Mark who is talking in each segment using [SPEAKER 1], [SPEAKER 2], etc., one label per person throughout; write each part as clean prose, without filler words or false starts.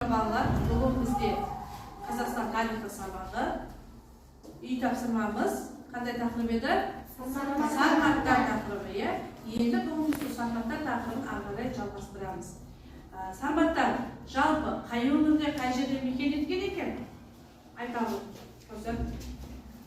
[SPEAKER 1] Балалар, бүгін бізде Қазақстан тарихы сабағы. Үй тапсырмамыз қандай тақырып еді? Сарматтар тақырыбы, иә. Енді бүгін біз сарматтар тақырыбын ары қарай жалғастырамыз. Сарматтар жалпы қай өңірде, қай жерде мекен еткен екен? Айталық. Кәусар.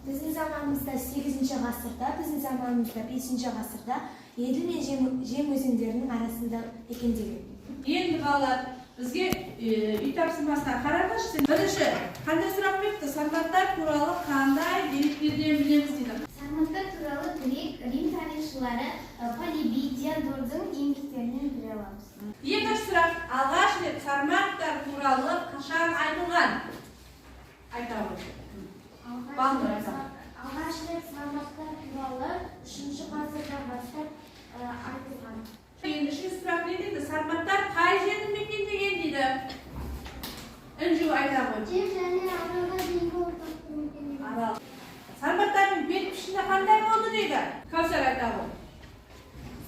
[SPEAKER 2] Біздің заманымызда 8 ғасырда, біздің заманымызда 5 ғасырда Еділ мен Жем өзендерінің арасында мекендеген.
[SPEAKER 1] Енді балалар, бізге үй тапсырмасына қараңызшы. Сен бірінші қандай сұрақ беріпті? Сарматтар туралы қандай деректерден білеміз дейді.
[SPEAKER 3] Сарматтар туралы грек, рим тарихшылары Полибий, Диодордың еңбектерінен біле аламыз.
[SPEAKER 1] Екінші сұрақ, алғаш рет сарматтар туралы қашан айтылған? Айтамыз. Балнұр айтамыз.
[SPEAKER 3] Алғаш рет сарматтар туралы 3 ғасырдан бастап айтылған.
[SPEAKER 1] Енді үшінші сұрақ не дейді? Сарматтар қай жерді мекендеген дейді? Інжу айта ғой.
[SPEAKER 3] Жер және Аралға дейінгі ортақты мекендеген.
[SPEAKER 1] Арал. Сарматтардың бет пішіні қандай болды дейді? Кәусар айта ғой.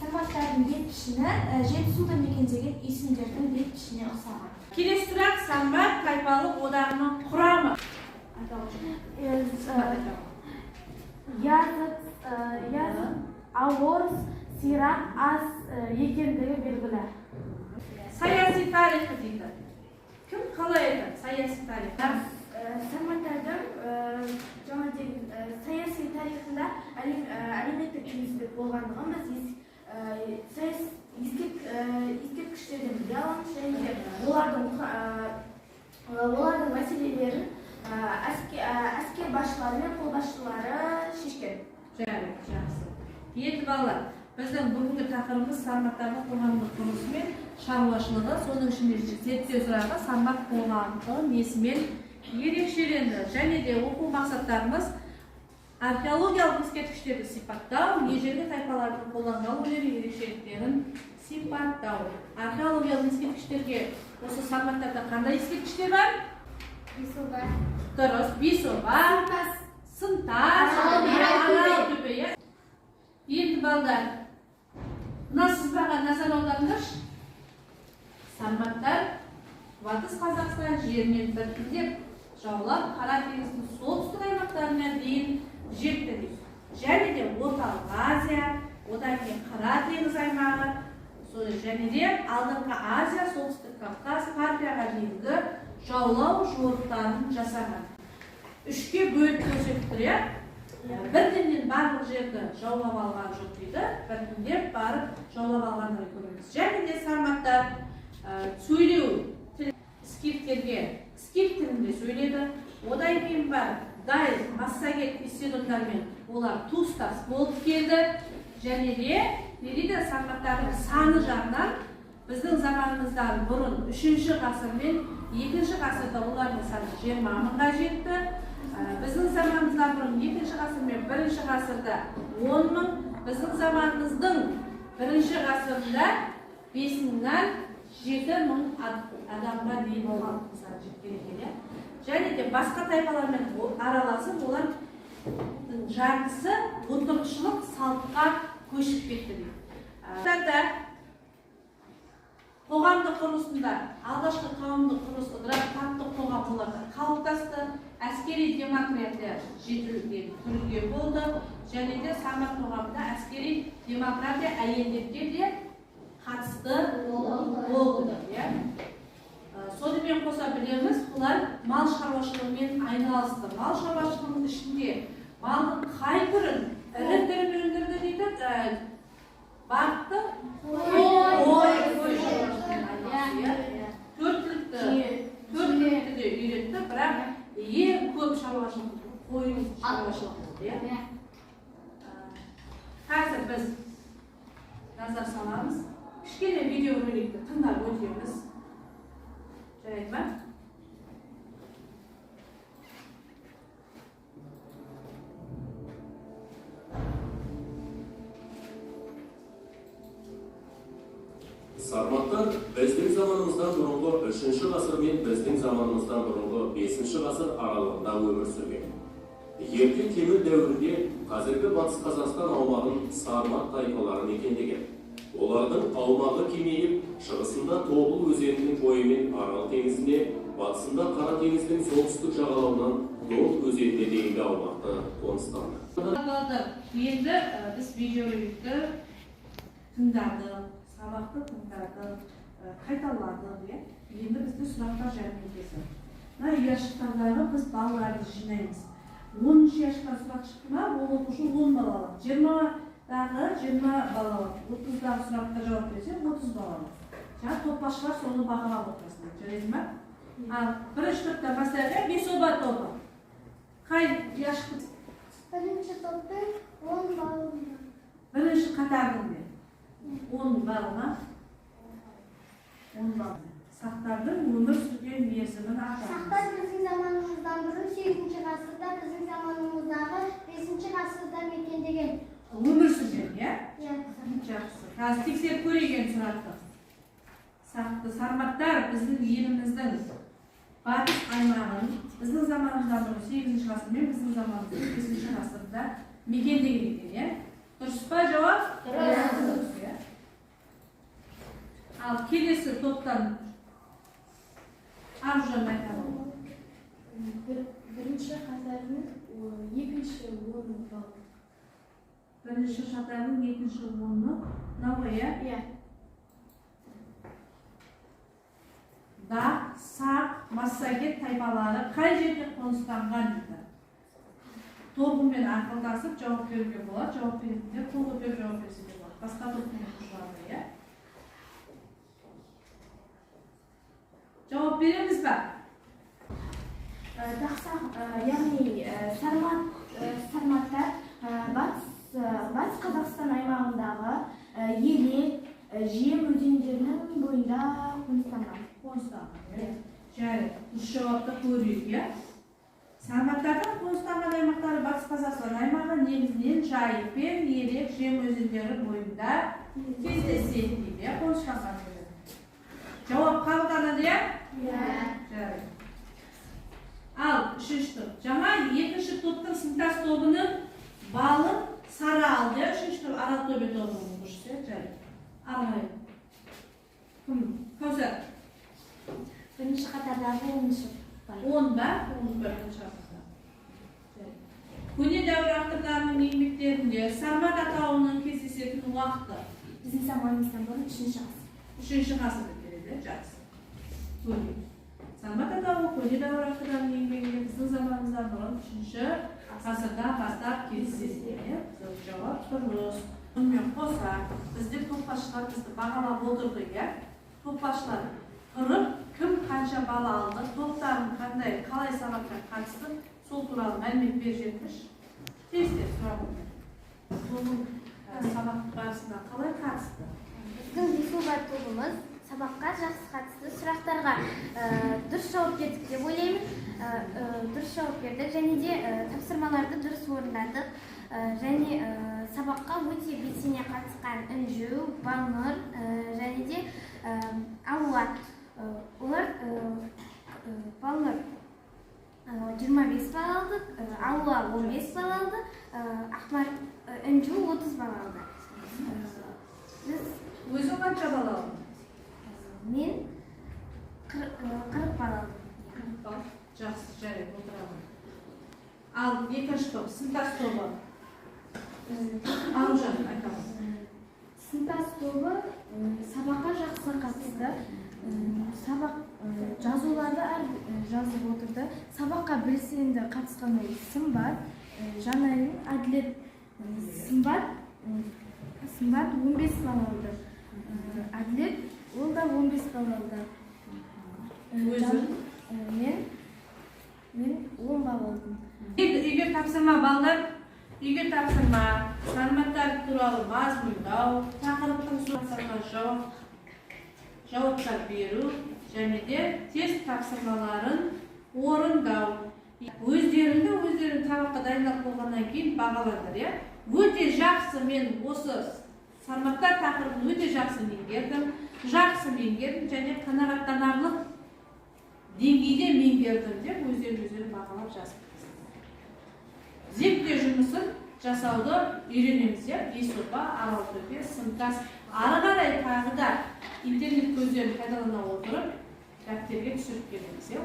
[SPEAKER 2] Сарматтардың бет пішіні Жетісуды мекендеген үйсіндердің бет пішініне ұқсаған.
[SPEAKER 1] Келесі сұрақ, сармат тайпалық одағының құрамы. Айта ғой.
[SPEAKER 4] Язы, Аорс, Сирақ, Ас екендігі белгілі.
[SPEAKER 1] Саяси тарихы дейді. Кім қалай айтады? Саяси тарих.
[SPEAKER 4] Сарматтардың жаңа деген саяси тарихында әлеуметтік теңсіздік болғандығын біз ескерткіштерден біле аламыз және де олардың мәселелерін әскер басшылары мен қолбасшылары шешкен.
[SPEAKER 1] Жарайды, жақсы. Енді балалар, біздің бүгінгі тақырыбымыз сарматтардың қоғамдық құрылысы мен шаруашылығы, соның ішінде зерттеу сұрағы сармат қоғамы несімен ерекшеленді. Және де оқу мақсаттарымыз археологиялық ескерткіштерді сипаттау, ежелгі тайпалардың қолданған өнері ерекшеліктерін сипаттау. Археологиялық ескерткіштерге осы сарматтарда қандай ескерткіштер бар?
[SPEAKER 3] Бесоба.
[SPEAKER 1] Дұрыс, бесоба, сынтас, Аралтөбе, иә. Енді балдар, мына сызбаға назар аударыңдаршы. Сарматтар Батыс Қазақстан жерінен біртіндеп жаулап, Қара теңіздің солтүстік аймақтарына дейін жетті дейді. Және де Орталық Азия, одан кейін Қара теңіз аймағы, және де Алдыңғы Азия, Солтүстік Кавказ, Парфияға дейінгі жаулау жорықтарын жасаған. Үшке бөліп көрсетіп тұр, иә? Бірденнен барлық жерді жаулап алған жоқ дейді, біртіндеп барып жаулап алғандығын көреміз. Және де сарматтар сөйлеу тіл скифтерге, скиф тілінде сөйледі. Одан кейін бар дай, массагет исседондармен олар туыстас болып келді. Және де не дейді, сарматтардың саны жағынан біздің заманымыздан бұрын 3 ғасыр мен 2 ғасырда олардың саны 20 мыңға жетті. Біздің заманымыздан бұрын 2 ғасыр мен 1 ғасырда 10 мың, біздің заманымыздың 1 ғасырында 5 мыңнан 7 мың адамға дейін халықтың саны жеткен екен, иә. Және де басқа тайпалармен араласып, олардың жартысы отырықшылық салтқа көшіп кетті дейді. Қоғамдық құрылысында алғашқы қауымдық құрылыс ыдырап, таптық қоғам оларда қалыптасты, әскери демократия жетілген түрге болды. Және де сармат қоғамында әскери демократия әйелдерге де қатысты болды, иә. Сонымен қоса білеміз, бұлар мал шаруашылығымен айналысты. Мал шаруашылығының ішінде малдың қай түрін, ірі түрін өндірді дейді, бағытты қой шаруашылығымен айналысты, иә. Төрт түлікті де үйретті, бірақ ең көп шаруашылық қой шаруашылығы болды, иә. Қазір біз назар саламыз, кішкене видеороликті тыңдап өтеміз. Жарайды ма?
[SPEAKER 5] Сарматтар біздің заманымыздан бұрынғы 3 ғасыр мен біздің заманымыздан бұрынғы 5 ғасыр аралығында өмір сүрген. Ерте темір дәуірінде қазіргі Батыс Қазақстан аумағын сармат тайпалары мекендеген. Олардың аумағы кеңейіп, шығысында Тобыл өзенінің бойымен Арал теңізіне, Батысында Қара теңіздің солтүстік жағалауынан Дон өзеніне дейінгі аумақты қоныстанды.
[SPEAKER 1] Балдар, енді біз видеороликті тыңдадық, сабақты тыңдадық, қайталадық, иә? Енді бізде сұрақтар жәрмеңкесі. Мына ұяшықтардағы біз балаларды жинаймыз. 10-шы ұяшықтан сұрақ шықты ма, ол оқушы 10 бал алады. 20-дағы 20 бал алады. 30-дағы сұраққа жауап берсе, 30 бал алады. Жаңа топ басшылар соны бағалап отырасыңдар. Жарайды ма? Ал бірінші топтан бастайық, иә? Бес оба тобы. Қай ұяшықты?
[SPEAKER 3] Бірінші топтың 10 баллы.
[SPEAKER 1] Бірінші қатардың де. 10 балл ма? 10 балл. Сақтардың өмір сүрген мерзімін атаңыз.
[SPEAKER 3] Сақтар біздің заманымыздан бұрын 8 ғасырда, біздің заманымыздағы 5 ғасырда мекендеген.
[SPEAKER 1] Өмір сүрген, иә?
[SPEAKER 3] Иә.
[SPEAKER 1] Жақсы. Қазір тексеріп көрейік енді сұрақты. Сақты сарматтар біздің еліміздің батыс аймағын біздің заманымыздан бұрын 8 ғасыр мен біздің заманымыздан 5 ғасырда мекендеген екен, иә? Дұрыс па жауап? Дұрыс. Иә. Ал келесі топтан Аружан айтады.
[SPEAKER 2] Бірінші қатардың екінші 10 балл.
[SPEAKER 1] Бірінші қатардың екінші 10-ы мынау ғой, иә?
[SPEAKER 2] Иә.
[SPEAKER 1] Да, Сақ, Массагет тайпалары қай жерде қоныстанған дейді. Тобымен ақылдасып жауап беруге болады. Жауап беретіндер қол көтеріп жауап берсе де болады. Басқа топтың оқушылары, иә? Жауап береміз ба?
[SPEAKER 4] Дақсақ, яғни сарматтар Батыс Қазақстан аймағындағы Елек, Жем өзендерінің бойында қоныстанған.
[SPEAKER 1] Қоныстанған, иә? Жарайды, дұрыс жауапты көрейік, иә? Сарматтардың қоныстанған аймақтары Батыс Қазақстан аймағы негізінен Жайық пен Елек, Жем өзендері бойында кездеседі дейді, иә, қоныстанған жерлер. Жауап қабылданады, иә?
[SPEAKER 3] Иә.
[SPEAKER 1] Жарайды. Ал үшінші топ. Жаңа екінші топтың сынтас тобының балын Сара алды, иә? Үшінші топ Аралтөбе тобының оқушысы, иә? Жарайды. Ары қарай. Кім? Кәусар.
[SPEAKER 2] Бірінші қатардағы 10-шы балл.
[SPEAKER 1] 10 ба? 10 бірінші қатарда. Жарайды. Көне дәуір авторларының еңбектерінде сармат атауының кездесетін уақыты.
[SPEAKER 2] Біздің заманымыздан бұрын 3 ғасыр.
[SPEAKER 1] 3 ғасырда келеді, жақсы. Көрейік. Сармат атауы көне дәуір авторларының еңбегінде біздің заманымыздан бұрын 3 ғасырда бастап кездеседі, иә? Жауап дұрыс. Сонымен қоса бізде топ басшылар бізді бағалап отырды, иә? Топ басшылар тұрып, кім қанша бал алды, топтарын қандай, қалай сабаққа қатысты, сол туралы мәлімет беріп жіберіңізші. Тез-тез сұрап отырмын. Соның сабақ барысына қалай қатысты?
[SPEAKER 3] Біздің Бесоба тобымыз сабаққа жақсы қатысты, сұрақтарға дұрыс жауап бердік деп ойлаймын. Дұрыс жауап бердік және де тапсырмаларды дұрыс орындадық. Және сабаққа өте белсене қатысқан Інжу, Балнұр және де Алуа. Олар Балнұр 25 балл алды, Алуа 15 балл алды, Ақмар Інжу 30 балл алды. Біз
[SPEAKER 1] Өзің қанша балл алдың?
[SPEAKER 3] Мен 40 балл алдым.
[SPEAKER 1] 40 балл. Жақсы, жарайды, отырамын. Ал екінші топ, сынтас тобы. Аружан, айтамыз.
[SPEAKER 4] Сынтас тобы сабаққа жақсы қатысты. Сабақ жазуларды әр жазып отырды. Сабаққа белсенді қатысқан ол Сымбат, Жанайым, Әділет, Сымбат 15 балл алды. Әділет ол да 15 балл алды.
[SPEAKER 1] Өзің?
[SPEAKER 4] Мен 10 балл алдым.
[SPEAKER 1] Енді үйге тапсырма, балдар. Үйге тапсырма, сарматтар туралы мазмұндау, тақырыптың сұрақтарға жауаптар беру және де тест тапсырмаларын орындау. Өздеріңді сабаққа дайындалып болғаннан кейін бағалаңдар, иә? Өте жақсы, мен осы сарматтар тақырыбын өте жақсы меңгердім, жақсы меңгердім және қанағаттанарлық деңгейде меңгердім деп өздерін-өздері бағалап жазып кетесіңдер. Зерттеу жұмысын жасауды үйренеміз, иә? Бесоба, Аралтөбе, Сынтас. Ары қарай тағы да интернет көздерін пайдалана отырып Дәптерге түсіріп келеміз, иә.